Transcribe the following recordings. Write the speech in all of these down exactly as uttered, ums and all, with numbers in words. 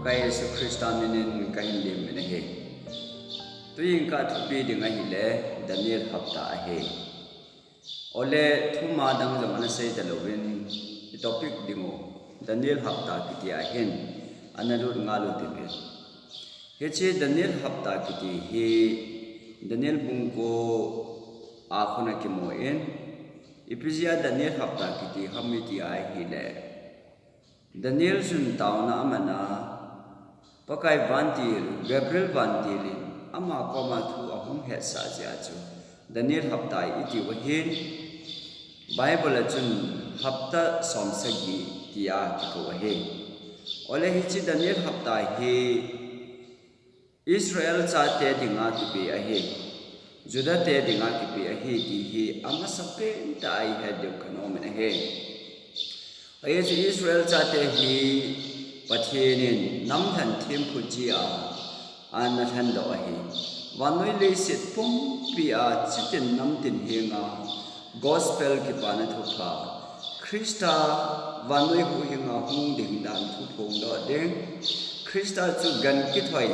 Pakai Jesu Christa minin kahin lim in ahi. Tuin ka thupi ding ahile Daniel hapta ahi. Ole thuma dang jong ana sei talouvin, i topic dingu Daniel hapta kiti ahin ana lut ngal u tivin. Hiche Daniel hapta kiti hi Daniel bung ko a khun akimun, ipi jeh a Daniel hapta kiti ham iti ahile, Daniel chun taona aman a, Pakai vantil, Gabriel vantil in ama koma thu ahung hetsah jeh a chu Daniel hapta iti u ahin, Bible a chun hapta som sagi tia kikou ahi. Ole hiche Daniel hapta hi Israel chate dinga kipe ahi, Juda te dinga kipe ahi ti hi amasapen tah a ihet diu kanom in ahi. Hiche Israel chate hi Pathen in namlhen thempu chea ana lhendoh ahi. Vannoi leiset pumpi a chitin namtin henga Gospel kipana thupha, Christa vannoi huhhinga hung ding dan thu phongdoh ding, Christa chu gan kithoi,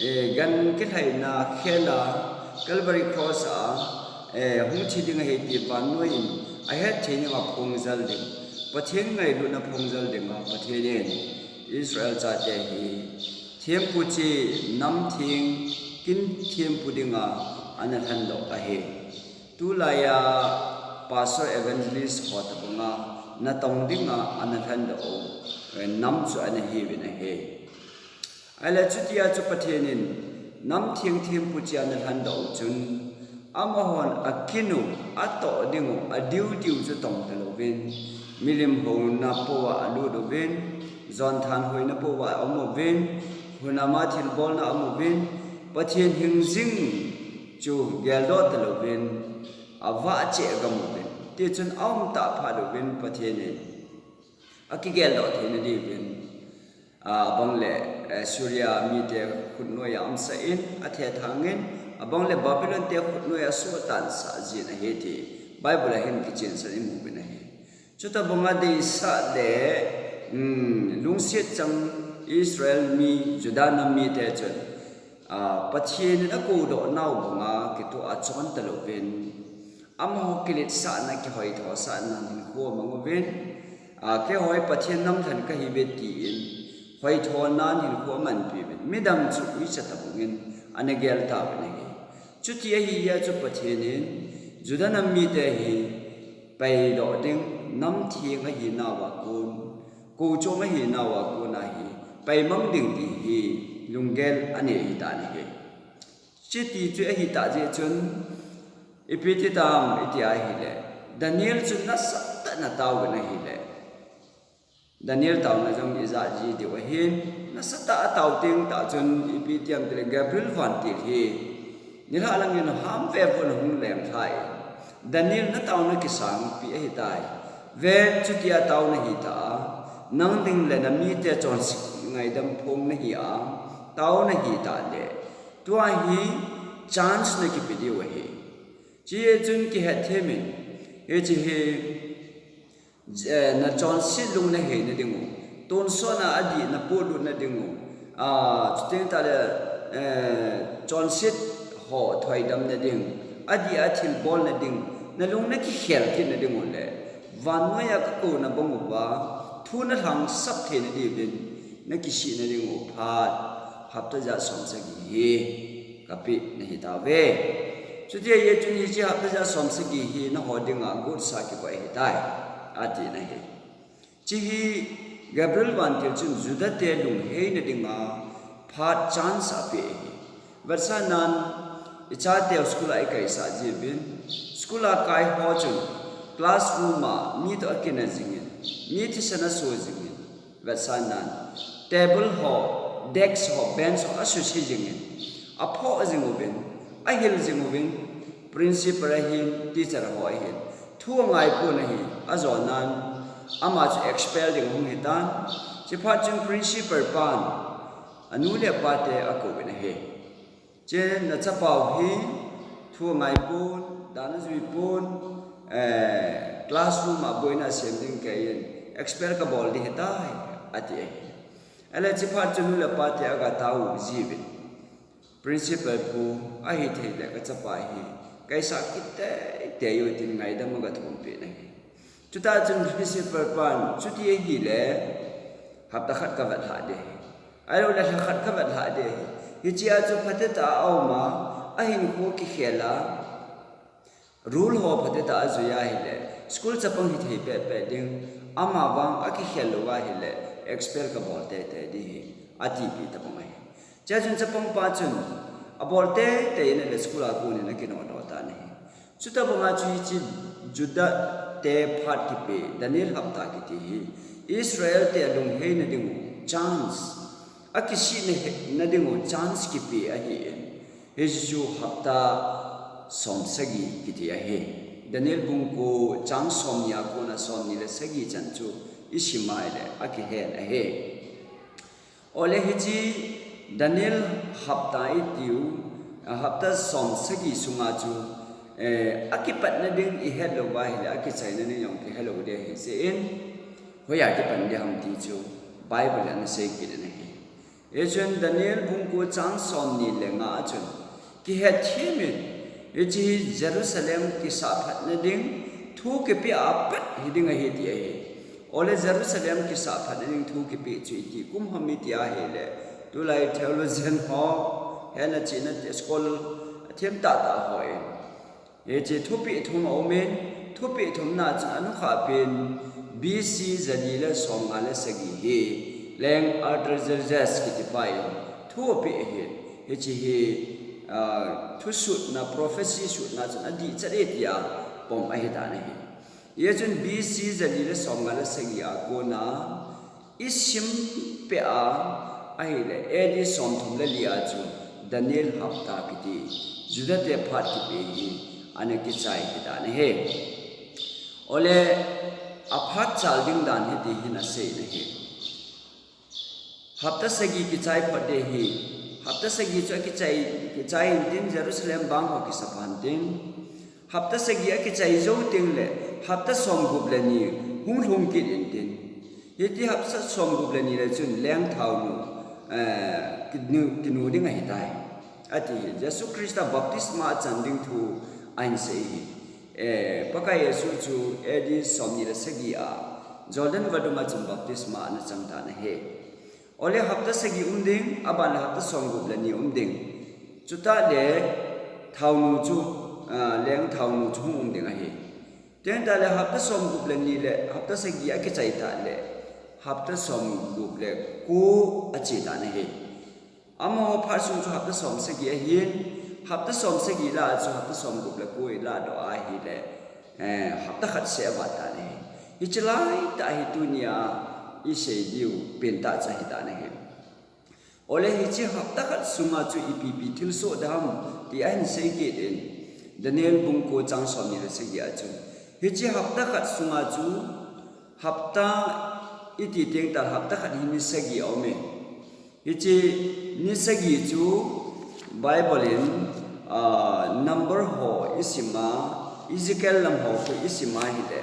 eh, gan kilhaina khel a, Calvary Cross a, eh, hung thi ding ahi ti vannoi in ahet thei dinga phongjal ding, Pathen ngailutna phongjal dinga Pathen in Israel chate hi thempu che, namtheng, kin thempu dinga ana lhendoh ahi. Tulai a pastor, evangelist ho tobanga natong dinga ana lhendoh u, eh, nam chu ana hiuvin ahi. Ahile chutia chu Pathen in namtheng thempu chea ana lhendoh u chun, amahon akin u, atoh ding u, a duty u chu tong talouvin, milim houna pou a alut uvin, jonthan hoina pou a aum uvin, hunam a thilbolna aum uvin, Pathen hingjing chu geldoh talouvin, avah cheh agam uvin. Tichun aum tah phat uvin Pathen in akigeldoh theina diuvin, a, abang le, eh, Syria mite khutnoi a amsah in, athethang in, abang le Babylon te khutnoi a asuhtansah jin ahi ti Bible a hin kichensah in imu uvin ahi. Chutobanga deisah le, um, lungset chang Israel mi, Juda nam mite chun, a, Pathen in akoudoh nau banga kitoh a chon talouvin, amaho kiletsahna, kihoithosahna hinkho amang uvin, a, keiho hi Pathen namlhen kahiuve tin, hoithona hinkho amanpi uvin, midang chu uicha tobangin ana gel tauvin ahi. Chuti ahijeh a chu Pathen in Juda nam mite hi paidoh ding, namtheng ahinauva kon, kouchom ahinauva kon a hi paimang ding ti hi lunggel anei ahitan ahi. Chuti chu ahitah jeh chun, ipi ti tam iti ahile, Daniel chu nasatah in atao in ahile, Daniel taona jong ijat ji diu ahin, nasatah a atao teng tah chun ipi ti ham itile Gabriel vantil hi nilhah langin hamvevun ahung lenglhai. Daniel, nataona kisangpi ahitai. Ven, chutia tao nahi tah a, nang ding le namite chonset ngaidam phong nahi a, tao nahi tah le, tua hi chance nakipe diu ahi. Chuti chun kihet them in, hiche hi eh, nachonset lung naheina dingu, tonsot na adih napolut na dingu, a, chuteng tah le, eh, chonset ho thoidam na ding, adih a thilbol na ding, nalung nakikhel kit na dingu le, vannoi a kakouna bang uva thu nalhangsap theina diuvin nakisih na dingu phat hapta ja som sagi hi kapeh nahi tauve. Chuti ahijeh chun hiche hapta ja som sagi hi naho dinga gotsa kikoi ahitai, ati na ahi. Hiche hi Gabriel vantil chun Juda te lungheina dinga phat chance apeh ahi. Vetsahnan, ichateu school a ikaisah jiuvin, school a kai ho chun classroom a mi toh akina jingin, mi thisan aso jingin, vetsahnan, table ho, desk ho, bench ho asuse jingin, aphoh jing uvin, ahil jing uvin, principal ahin, teacher ho ahin, thu angaipon ahi, ajonan, ama chu expel ding ahung hitan, chuphat chun principal pan anu le apa te akouvin ahi. Hiche nachapau hi thu angaipon, dan ajuipon, eh, classroom a boina asem ding keiyin, expel kabol ding ahitai, ati ahi. Ahile hiche phat chun nu le pa te aga tao jiuvin, Principal pu, ahithei le kachapa hi kaisah kit teitei u tin ngaidam aga thumpi in ahi. Chutah chun Principal pan, chuti ahile hapta khat kavet lhah ding ahi, ahiloule lha khat kavet lhah ding ahi. Hichea chu phatecha a aum a, ahinkho kikhel a, rule ho phatecha a ajui ahile, school chapang hithei pehpeh ding, amavang akikhel lou ahile expel kabol teitei ding ahi, atipeh tabang ahi. Chea chun chapang pa chun abol teitei in ahile school a konin akinodoh tan ahi. Chutobanga chu hiche Juda te phat kipe, Daniel hapta kiti hi Israel te alungheina dingu chance, akisihna dingu chance kipe ahin, hiche chu hapta somsagi kiti ahi. Daniel bung ko chang somni a kona somni le sagi chan chu isim ahile akihen ahi. Ole hiche Daniel hapta itiu, hapta somsagi sunga chu, eh, akipatna ding ihet louva ahile akichaina ding jong kihelou ding ahi jeh in, hoiya kipan ding ham ti chu Bible in ana seikit in ahi. Hichun Daniel bung ko chang somni le nga a chun, kihetthem in, hiche hi Jerusalem kisahphatna ding thu kipeh a pat hiding ahi ti ahi. Ole Jerusalem kisahphatna ding thu kipeh chu iti kum ham iti ahile, tulai theologian ho, hena china scholar themtah tah hon, hiche thupeh thum aumin, thupeh thumna chun anukhahpen B C jali le somnga le sagi hi leng Artaxerxes kitipa in thu apeh ahin, hiche hi, ah, thusutna, prophecy sutna chun adihchat e tia pom ahitan ahi. Hichun B C jali le somnga le sagi a kona isim peh a, ahile A D somthum le li a chu Daniel hapta kiti, Juda te phat kipe hi ana kichai hitan ahi. Ole aphat chal ding dan hiti hin asei in ahi. Hapta sagi kichai phot ding ahi. Hapta sagi chu akichai, kichai intin Jerusalem bang ho kisaphan tin. Hapta sagi akichai jou tengle hapta somgup le ni hung lhung kit intin. Hiti hapta somgup le ni le chun lengthaonu, eh, kinu, kinu ding ahitai, ati hi. Jesu Christa baptisma achan ding thu ahin sei hi. Eh, Pakai Jesu chu A D somni le sagi a Jordan vadung a chun baptisma ana chang tan ahi. Ole hapta sagi um ding, aban le hapta somgup le ni um ding. Chutah le thaonu chu, ah, lengthaonu chu hung um ding ahi. Chuteng tah le hapta somgup le ni le hapta sagi akichai tah le hapta somgup le ko ache tan ahi. Amaho phat sung chu hapta somsagi ahin, hapta somsagi lah a chu hapta somgup le ko ilahdoh ahile, eh, hapta khat seh avat tan ahi. Hiche laitah hi tunia isei diu pentah chu ahitan ahi. Ole hiche hapta khat sunga chu ipi ipi thilsoh ding ham ti ahin seikit in, Daniel bung ko chang somni le sagi a chun, hiche hapta khat sunga chu hapta iti teng tah hapta khat hi ni sagi aume. Hiche ni sagi chu Bible in, ah, number ho isim a, Ezekiel lam ho khu isim ahile,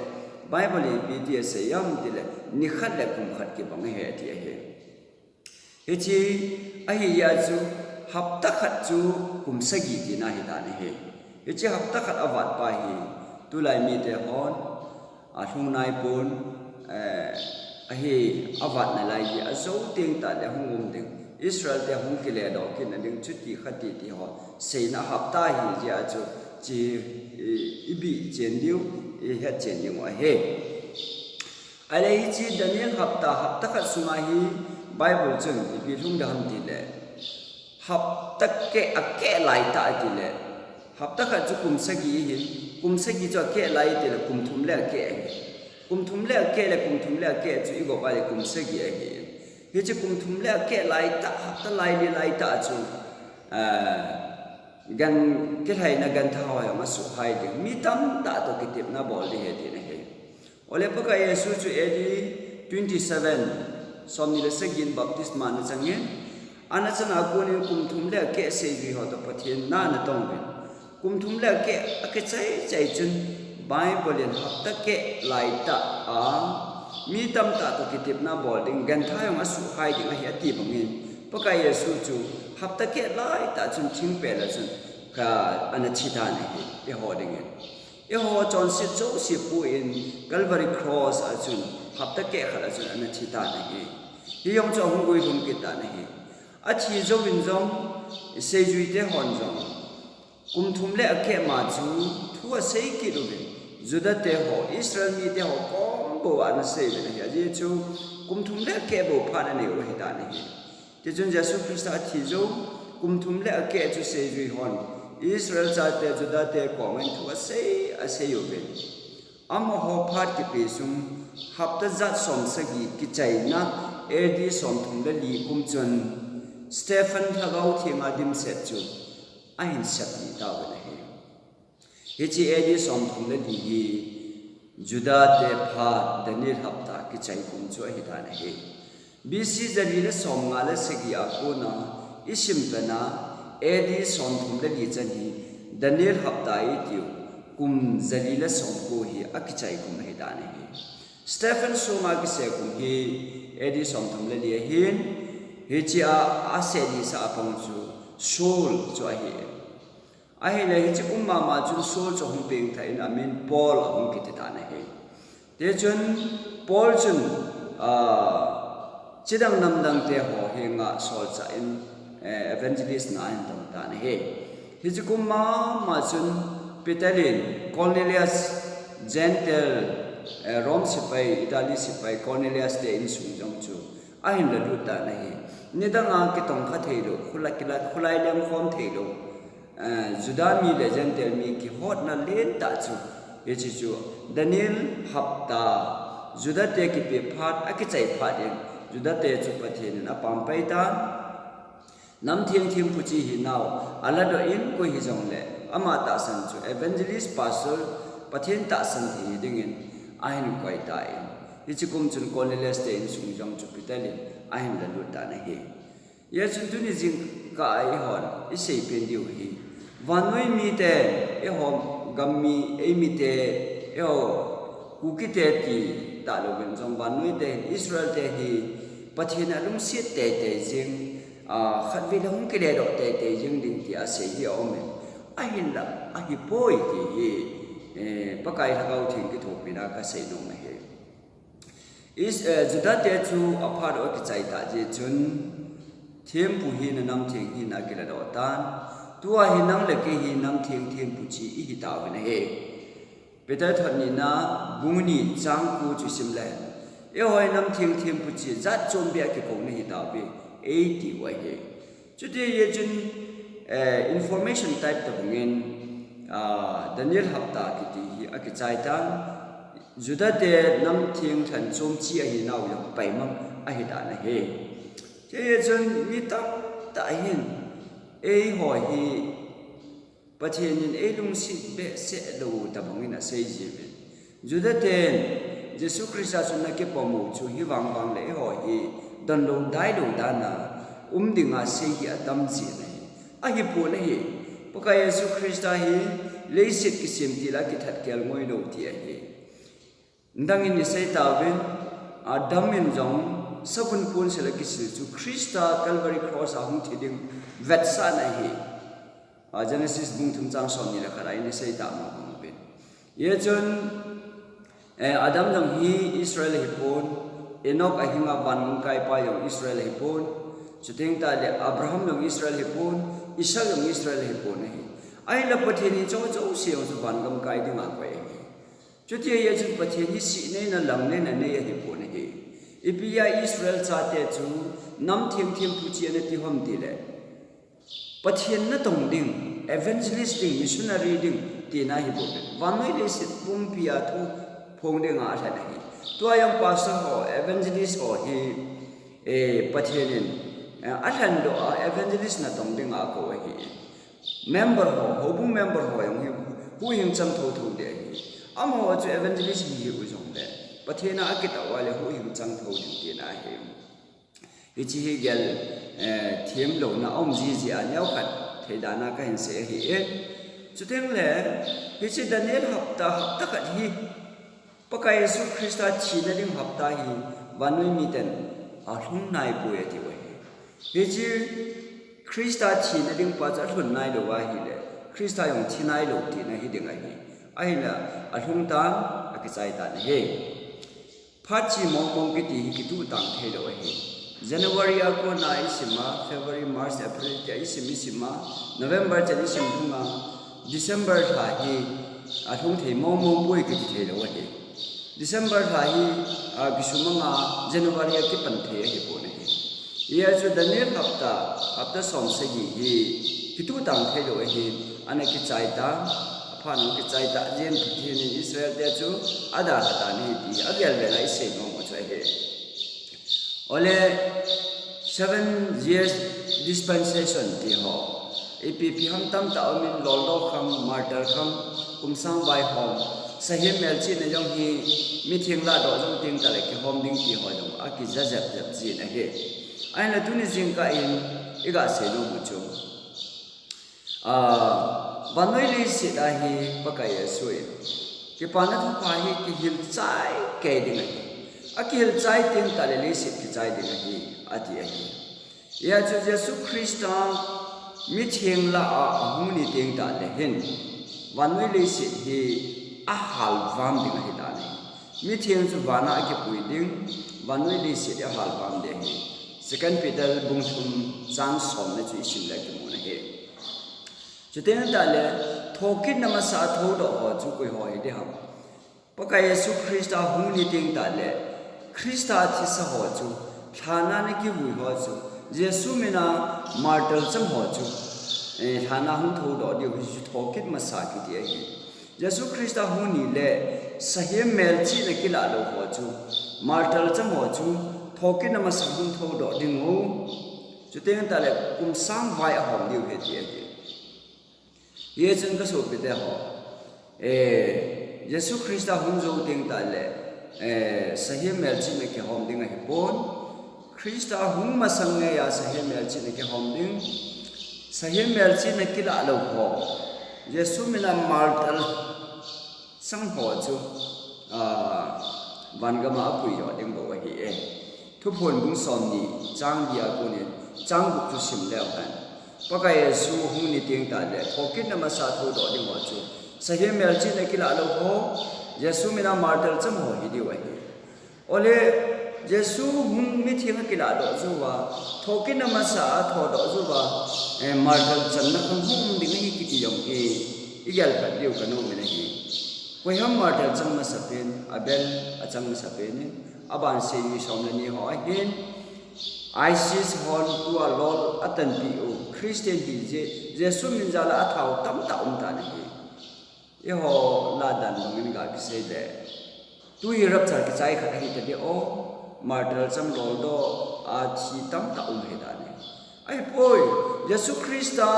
Bible in ipi ti asei ham tile, ni khat le kum khat kibang ahi ati ahi. Hiche ahijeh a chu hapta khat chu kum sagi tina ahitan ahi. Hiche hapta khat avat pa hi tulai mite hon alhung naipon, eh, ahi, avat nalai hi ajou teng tah le hung um ding, Israel te hung kiledoh kit nading chuti khati ti ho seina hapta ahijeh a chu hiche, eh, ibih chen diu, ihet chen diu ahi. Ahile hiche Daniel hapta, hapta khat sunga hi Bible chun ipi lhung ding ham tile, hapta keh, akeh laitah atile, hapta khat chu kum sagi ahin, kum sagi chu akeh lai tile kum thum le akeh ahi. Kum thum le akeh le kum thum le akeh chu igop ahile kum sagi ahi. Hiche kum thum le akeh laitah, hapta lai li laitah chu, ah, gan kilhaina gan tha ho jong asuhhai ding, mi tamtah toh kitepna bol ding ahi tina ahi. Ole Pakai Jesu chu A D twenty seven, somni le sagin baptisma ana changin, ana chana konin kum thum le akeh seijui ho toh Pathen na ana tonguvin. Kum thum le akeh, akichai chai chun Bible in hapta keh laitah a, mi tamtah toh kitepna bol ding, genthei jong asuhhai ding ahi ati bangin, Pakai Jesu chu hapta keh laitah chun thingpel a chun ka ana thi tan ahi, eiho dingin. Eiho chonset jouse pui in Calvary Cross a chun hapta keh khat a chun ana thi tan ahi. Hijong chu ahung guilhung kit tan ahi. Athi jouvin jong, seijuite hon jong, kum thum le akeh ma chu thu asei kit uvin, Juda te ho, Israel mite ho kom bou a ana sei uvin ahi. Ajeh chu kum thum le akeh bou phat anei u ahi tan ahi. Tichun Jesu Christa athi jou, kum thum le akeh chu seijui hon Israel chate, Juda te koma thu asei, asei uvin. Amaho phat kipe sung hapta jat som sagi kichaina A D som thum le li kum chun Stephen Lhagao Thenga dimset chu ahin sep ni tauvin ahi. Hiche A D som thum le li hi Juda te phat Daniel hapta kichai kum chu ahi tan ahi. B C jali le somnga le sagi a kona isim pena A D som thum le li chan hi Daniel hapta itiu kum jali le somko hi akichai kum ahi tan ahi. Stephen sunga kise kum hi A D som thum le li ahin, hiche a aseli sa apang chu Saul chu ahi. Ahile hiche kum mama chun Saul chu ahung pengthah in amin Paul ahung kiti tan ahi. Tichun Paul chun, ah, chidang namdang te ho henga solchah in, eh, evangelist na ahin tong tan ahi. Hiche kum mama chun Peter in Cornelius, Gentile, eh, Rome sepai, Italy sepai Cornelius te insung jong chu ahin lalut tan ahi. Nidanga kitongkha theilou, khulai, kila, khulai lengkhom theilou, eh, Juda mi le Gentile mi kihotna lentah chu, hiche chu Daniel hapta, Juda te kipe phat, akichai phat in, Juda te chu Pathen in apampai tan. Nam thengthem puchi hinau aladoh in, koi hijongle ama tahsan chu evangelist, pastor, Pathen tahsan thei dingin ahin koi tan. Hiche kum chun Cornelius te insung jong chu Peter in ahin lalut tan ahi. Hijeh chun tuni jingkah a eihon isei pen diu hi, vannoi mite, eiho gam mi, eimite, eiho Kuki te ti talouvin jong vannoi te hin Israel te hi Pathen alungset teitei jing, ah, khatvei le hung kiledoh teitei jing ding tia asei hi aumin, ahinla ahipoi ti hi, eh, Pakai Lhagao Theng kithopina kasei nom ahi. Is, eh, Juda te chu aphat u akichai tah jeh chun, thempu hina, nam theng hina akiladoh tan. Tua hi nang le kei hi nam theng thempu chi ihi tauvin ahi. Peter thot nina bung ni chang ko chu sim le, eiho hi nam theng thempu chi jat chom beh a kikou nahi tauve, eiti u ahi. Chuti jeh chun, eh, information type tabang in, ah, Daniel hapta kiti hi akichai tan, Juda te nam theng lhan chom chi ahinau jong paimang ahi tan ahi. Chuti jeh chun mi tamtah hin eiho hi Pathen in eilungset behseh lou tabang in asei jiuvin. Juda ten Jesu Christa chu nakipom u chu hivang vang le eiho hi donlou dailou dan a um dinga sei hi atam jin ahi. Ahipon ahi. Pakai Jesu Christa hi leiset kisem til a kithat kel ngoi lou ti ahi. Dang in isei tauvin, Adam in jong savun pon sel a kisil chu Christa Calvary Cross a hung thi ding vetsahna ahi. A, Genesis bung thum chang som ni le khat a isei tah ma bang pen. Hijeh chun, eh, Adam jong hi Israel ahipon, Enoch ahinga van lamkai pa jong Israel ahipon, chuteng tah le Abraham jong Israel ahipon, Isaac jong Israel ahipon ahi. Ahinla Pathen in cho cho se jong chu van lamkai dinga koi ahi. Chuti jeh chun Pathen hi sihna in alang nei na nei ahipon ahi. Ipi a Israel chate chu nam theng thempu chi ana ti ham tile, Pathen natong ding, evangelist ding, missionary ding, tina ahibouve. Vannoi leiset pumpi a thu phong dinga alhen ahi. Tua jong pastor ho, evangelist ho hi, eh, Pathen in, eh, alhendoh a evangelist natong dinga akou ahi. Member ho, houbung member ho jong hi huhhing chang thotho ding ahi. Amaho chu evangelist hi hiu jongle, Pathen a akitah uva le huhhing chang tho ding tina ahi. Hiche hi gel, eh, themlouna aum jiji a neokhat thei dan a kahin sei ahi e. Chuteng le, hiche Daniel hapta, hapta khat hi Pakai Jesu Christa thina ding hapta hi vannoi miten alhung naipoi ati uve. Hiche Christa thina ding pa chu alhun nailou ahile, Christa jong thi nailou tina hiding ahi. Ahinla alhung tan, akichai tan ahi. Phat chi mong mong kiti hi kituh tang theilou ahi. January a kona isim a, February, March, April tia isim isim a, November chan isim thung a, December lha hi alhung thei mong mong poi kiti theilou ahi. December lha hi, a, kisumang a, January a kipan thei ahipon ahi. Hijeh chun Daniel hapta, hapta som sagi hi kituh tang theilou ahin, ana kichai tan, aphat in kichai tan, Pathen in Israel te chu adalha tan ahi ti, avel vel a isei nom u chu ahi. Ole, seven years dispensation ti ho. Ipi ipi ham tamtah umin, loldo kham, martyr kham, kum sang vaihom, sahem melchihna jong hi mitheng lahdoh jou teng tahle kihom ding ti ho jong akija jep jep jin ahi. Ahinla tuni jingkah in iga sei nom u chu, ah, vannoi leiset a hi Pakai Jesu in kipana thupha hi kihil chai kei ding ahi. Akihil chai teng tahle leiset kichai ding ahi, ati ahi. Hijeh chun Jesu Christa mitheng lah a ahung ni teng tahle hin, vannoi leiset hi ahalvam ding ahi tan ahi. Mitheng chu van a akipui ding, vannoi leiset hi ahalvam ding ahi. Second Peter bung thum chang som le chu isim le kimu ahi. Chuteng tahle, thokitna masa a thoudoh ho chu koi ho hiding ham? Pakai Jesu Christa hung ni teng tahle, Christa thisa ho chu, lhan a ana kivui ho chu, Jesu min a martyr chang ho chu, eh, lhan a hung thoudoh diu hi chu thokit masa kiti ahi. Jesu Christa hung ni le, sahem melchihna kilah lou ho chu, martyr chang ho chu, thokitna masa hung thoudoh ding u. Chuteng tahle, kum sang vai ahom diu ahi ti ahi. Hijeh chun kasopite ho, eh, Jesu Christa hung jou teng tahle, eh, sahem melchihna kihom ding ahipon. Christa hung masang ngeiya sahem melchihna kihom ding. Sahem melchihna kilah lou ho, Jesu min a martyr chang ho chu, ah, vangam a apui jo ding bou ahi e. Thuphon bung somni chang li a konin chang gup chu sim leu hen, Pakai Jesu hung ni teng tahle thokitna masa thoudoh ding ho chu, sahem melchihna kilah lou ho, Jesu min a martyr chang ho hidiu ahi. Ole, Jesu hung mitheng a kilahdoh jou a, thokitna masa a thoudoh jou a, eh, martyr channa khat hung um ding ahi kiti jong hi igel phat diu kanom in ahi. Koi ham martyr chang masapen? Abel achang masapen in, aban seijuih som le ni ho ahin, ISIS hon tua lol atanpeh u, Christian hijeh, Jesu min jal a athau tamtah um tan ahi. Eiho ladan bangin ga kisei le, tu hi rapture kichai khat ahi tading o, martyr chang loldoh a thi tamtah um ahi dan ahi. Ahipoi, Jesu Christa,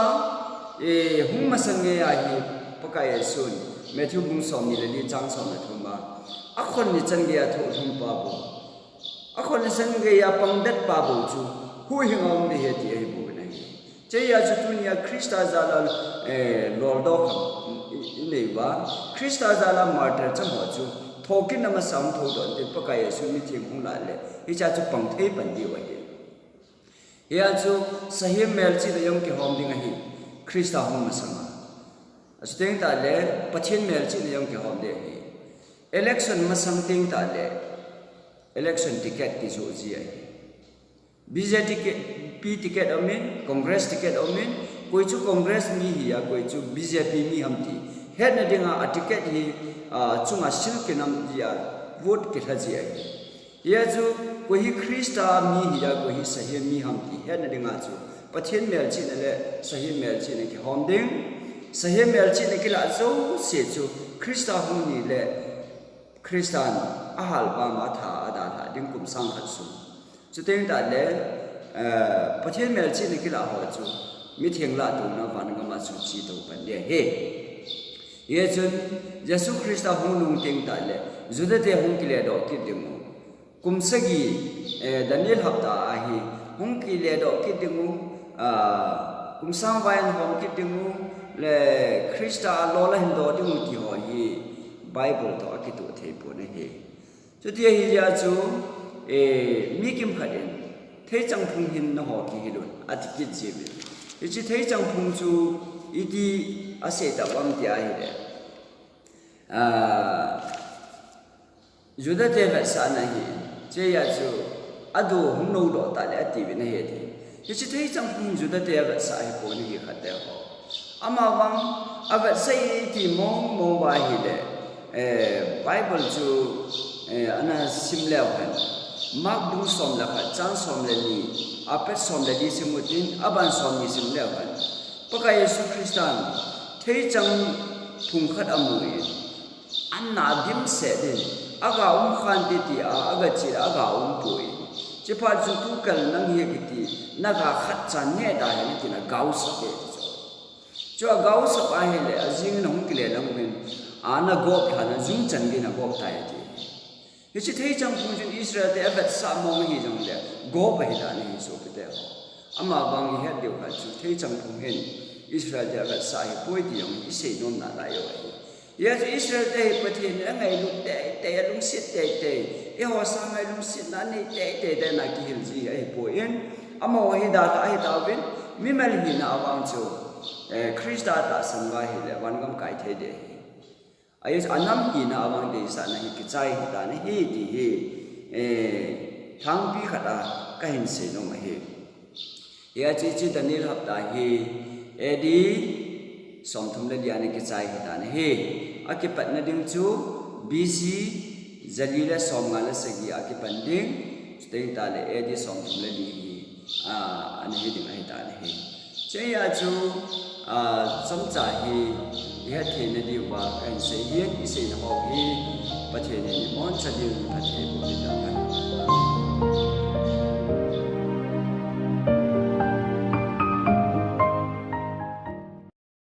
eh, hung masang ngeiya hi, Pakai Jesun, Matthew bung somni le li chang som le thum a, akhon ni chan geiya thohlhum pa bou, akhon ni chan geiya pangdet pa bou chu, huhhing a um ding ahi ti ahi bouvin ahi. Hichea chu tunia Christa jal a, eh, loldoh kham i, inei uva, Christa jal a martyr chang ho chu, thokitna masa hung thoudoh ding, Pakai Jesu mitheng hung lah le, hichea chu pang thei pan diu ahi. Hia chu sahem melchihna jong kihom ding ahi, Christa hung masang a. Achuteng tahle, Pathen melchihna jong kihom ding ahi. Election masang teng tahle, election ticket kijoh ji ahi. BJP ticket, P ticket aumin, Congress ticket aumin, koi chu Congress mi hiya, koi chu BJP mi ham ti hetna dinga, a ticket hi, a, chunga seal kinam jia, vote kilha ji ahi. Hia chu, koi hi Christa mi hiya, koi hi sahem mi ham ti hetna dinga chu, Pathen melchihna le sahem melchihna kihom ding, sahem melchihna kilah jouse chu, Christa hung ni le, Christan ahalvam a atha adalhah ding kum sang khat sung. Chuteng tahle, eh, Pathen melchihna kilah ho chu, mitheng lahdohna vangam a chu chetou pan ding ahi. Hichun, Jesu Christa hung nung teng tahle, Juda te hung kiledoh kit ding u. Kum sagi, eh, Daniel hapta a hi, hung kiledoh kit ding u, ah, kum sang vai ahom kit ding u, le Christa a lol ahin doh ding u ti ho hi, Bible toh akitoh thei pon ahi. Chuti ahijeh a chu, eh, mi kimkhat in, theichang phung hin nangho kihil un, ati kit jiuvin. Hiche theichang phung chu iti asei tauvam ti ahile, ah, Juda te vetsahna ahi, chuti a chu adu hung nodoh tah le atiuvin ahi ati. Hiche theichang phung Juda te avetsah ahipon ahi khat te ho. Amavang avetsah e iti mong mong uva ahile, eh, Bible chu, eh, ana sim leu hen, Mark bung som le khat, chang som le ni, apat som le li sim utin, aban som ni sim leu hen, Pakai Jesu Christan theichang phung khat amun, ana dimset in, aga um khante tia aga chele aga umpoi. Chuphat chun tukal nang hi kiti, naga khat chan neh da hen tin agaosap e ti chu. Chu agaosap ahile, ajing in ahung kile lang uvin, ana gop lhan, ajung chan geiyin agop tai ati. Hiche theichang phung chun Israel te avetsah mong ahi jongle, gop ahi dan ahi sopi te ho. Amavang ihet diu khat chu theichang phung hin Israel te avetsah ahipoi ti jong isei nom nalai u ahi. Hijeh chun Israel te hi Pathen in angailut teitei, alungset teitei, eiho sanga lungsetna anei teitei dan a kihil ji ahipoi. Amaho hi dalha ahitauvin, mimal hina avang chu, eh, Christa tahsan uva ahile, vangam kai thei ding ahi. Ahi, anam hina avang deisahna hi kichai ahitan ahi ti hi, eh, thangpi khat a kahin sei nom ahi. Hiche chu Daniel hapta hi A D somthum le li a ana kichai ahitan ahi. Akipatna ding chu B C jali le somnga le sagi a kipan ding. Chuteng tale A D somthum le li hi, ah, ana hi ding ahitan ahi. Chuti a chu, ah, chomcha hi ihet theina diuva kahin sei ahin, iseina ho hi Pathen in imon cha diuvin phatthei boh in umhen.